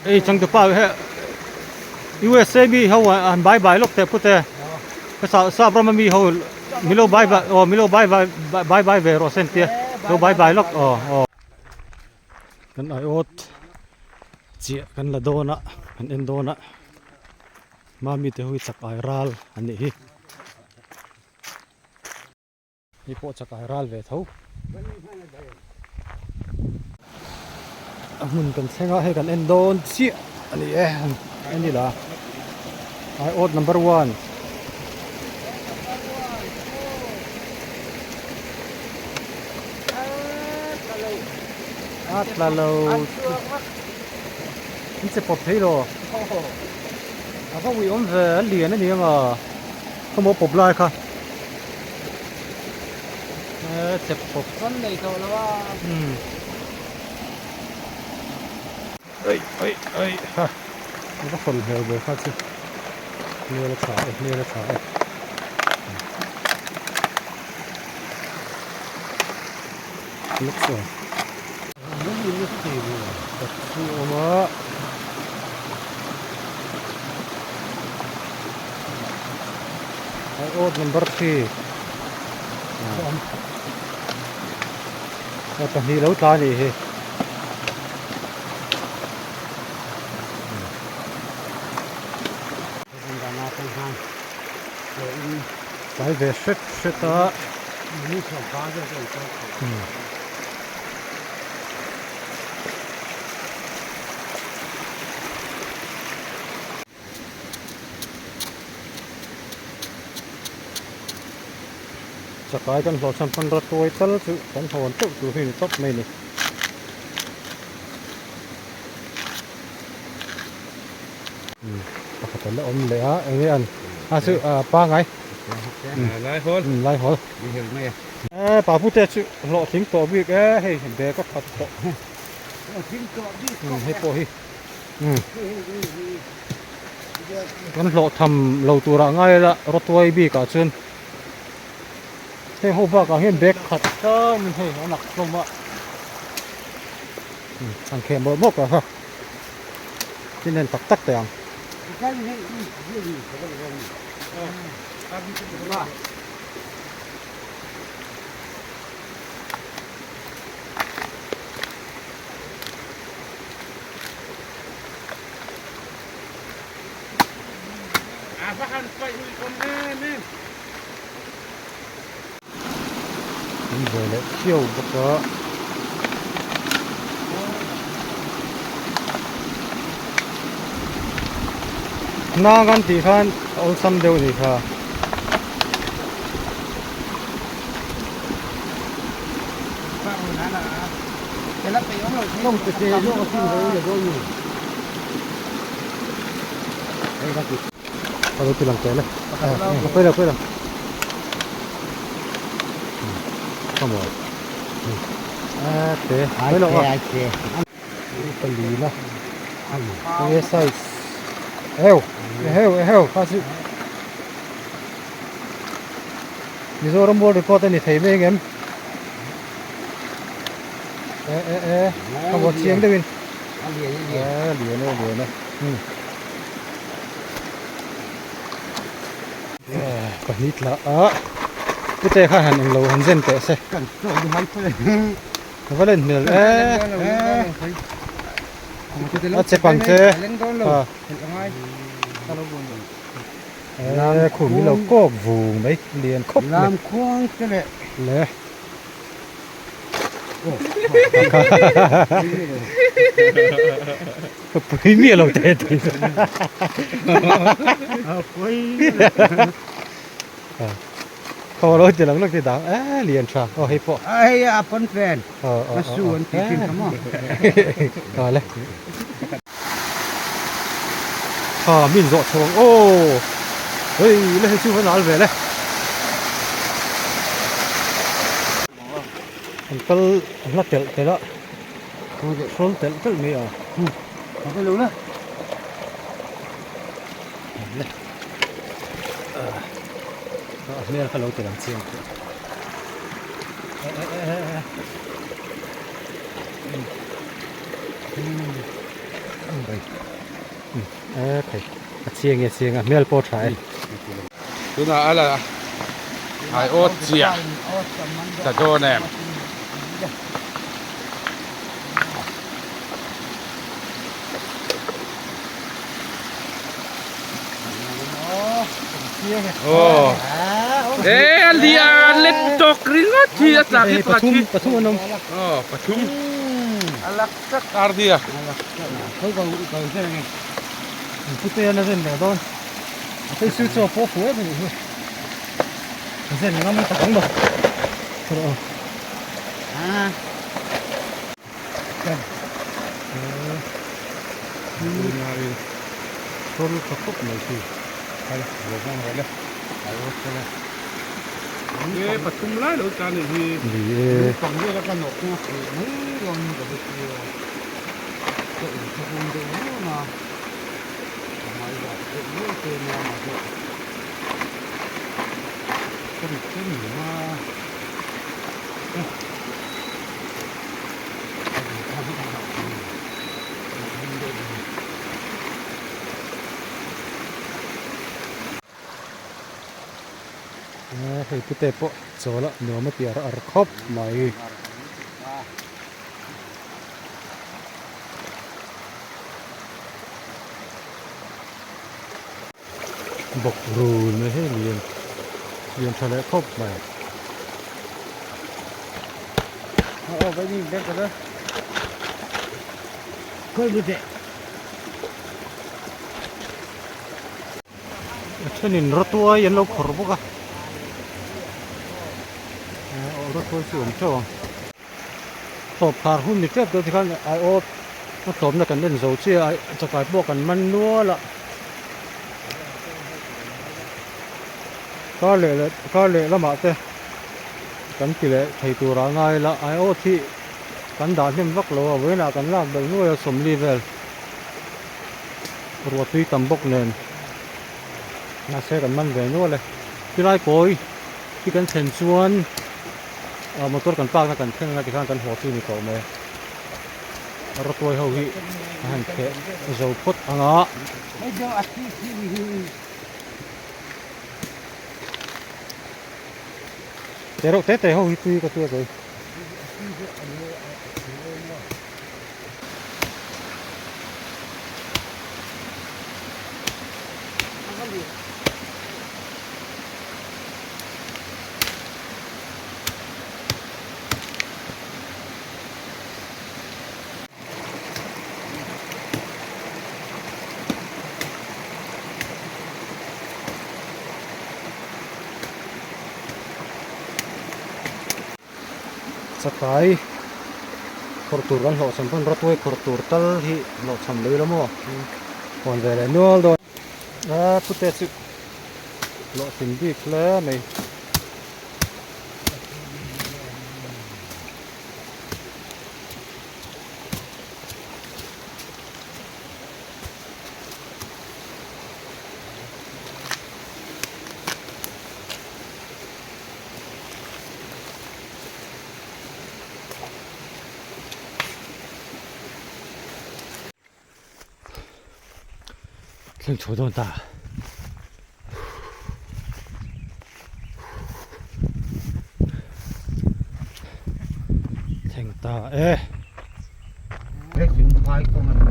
Ei changtupa he USA mi ho an bye bye lawk teh pute ka sap rama mi ho milo bye bye aw milo bye bye bye bye ve rawh sen tia lo bye bye lawk aw aw kan aiawt chiah kan la dawn a kan en dawn a mami te ho hi chak ai ral an nih hi. Hei pawh chakai ral ve tho. A hmun kan thleng a, hei kan en dawn chiah a ni e, en ila ai awt number one. A tla lo in che pawp thei lo a va ui awm ve a lian a ni ang a khawmaw pawp lai kha. Chep pawp Kan nei tawh lo a. Umm. Oi oi oi ha. A va hawn hmel ve kha chu. Hmel a tha e hmel a tha e. Looks a. Chu awm a. Aiawt number 3 a pahnih lo tla anih hi tlai ve hret hret a. Chakai kan hlawh chhan pawn rawtuai tal chu kan hawn teuh tur hi ni tawp mai a ni. Pakhat a la awm leh a eng nge an a chu pangai lai hawl lai hawl e papute chu hlawhtling tawh bik e hei bag a khat tawh hei pawh hi. Kan hlawh tham lo turah ngai ila rawtuai bikah chuan heng ho bakah hian bag khat tlaiin hei an ak hlawm a an kheh mawlh mawlh kha thil en tak tak teh ang. An ve leh khiau bawk a. Hnang an tih khan a awlsam deuh a nih kha. Mizoram world record a ni thei mai ang em? E e e ka vaw chiang deuhin a lian a lian a lian e lian e um pahnih tla a pute khan han englo han zen teh se kan chaw ni mai pawh ka va len hmel e a che pang che a e khum hi lo kawk vung mai lian khawp mai lam khuang te leh le Pui miah lo te ti. Khaw lo ti lang lak ti dang e lian tha aw hei pawh. A hei a pawn fen. A su an ti thin kha maw. Ka le. Tha min zawh chho ang aw. Hei le hei chu va nal ve le. An kal a hla telh telh a hrawl telh telh mai a a hmel kha lo ti lang chiang tawh e e e e. mai e khai a chiang e chiang a hmel pawh tha e. Tunah a la ai awt chiah ta dawn em. E a lian let tawk ringawt hi a tlak hi pathum pathum an awm. Aw pathum a lak tak ardia. Pute an a zen leh dawn. Hei chu chaw pawh fu em a nih hi. Zen ngam tak ang maw. Rawh. Thawr tha khawp mai khi. E pathum lai lo tlan anih hi. Ni e. Hei pute pawh chawl a nuam a ti ar ar khawp mai. Bawk run mai hei lian lian tha leh khawp mai. A thenin rawtuai an lo khawrh bawk a rawtuai chu awm teuh ang. Tawp khar hun ni tep dawn tikhan ai awt a tlawmna kan en zo chiah a chakai pawh kan man nual a kar leh leh kar leh lamah te kan ti leh thei tur ah ngai ila ai awt hi kan dah hnem vak lo a vawiinah kan lak belh nuai a sawmli vel ruahtui tam bawk nen mahse kan man ve nual e tilai kawi hi kan thlen chuan. Ah motor kan park na kan thleng anga tikhan kan haw chu ni tawh mai rawtuai ho hi a han kheh zo phawt anga. Te reuh te te ho hi tui ka tia kei. Chakai khawrh tur kan hlawhchham pawn rawtuai khawrh tur tal hi hlawhchham lei lo maw hawn ve leh nual dawn a pute chu hlawhtlin bik hle mai. Thleng chho dawn ta. Thleng ta e. Leichhum phai kawng a ni.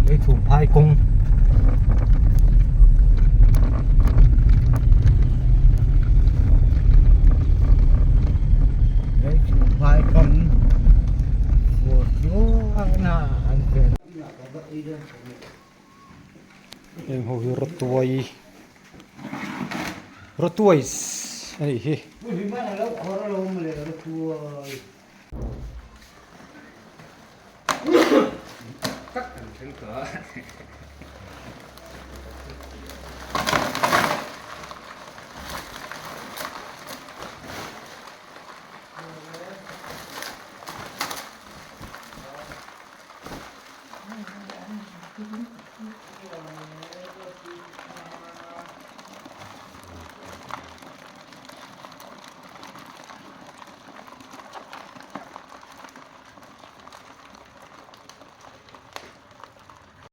Leichhum phai kawng. Leichhum phai kawng. Heng ho hi rawtuai rawtuai a nih hi.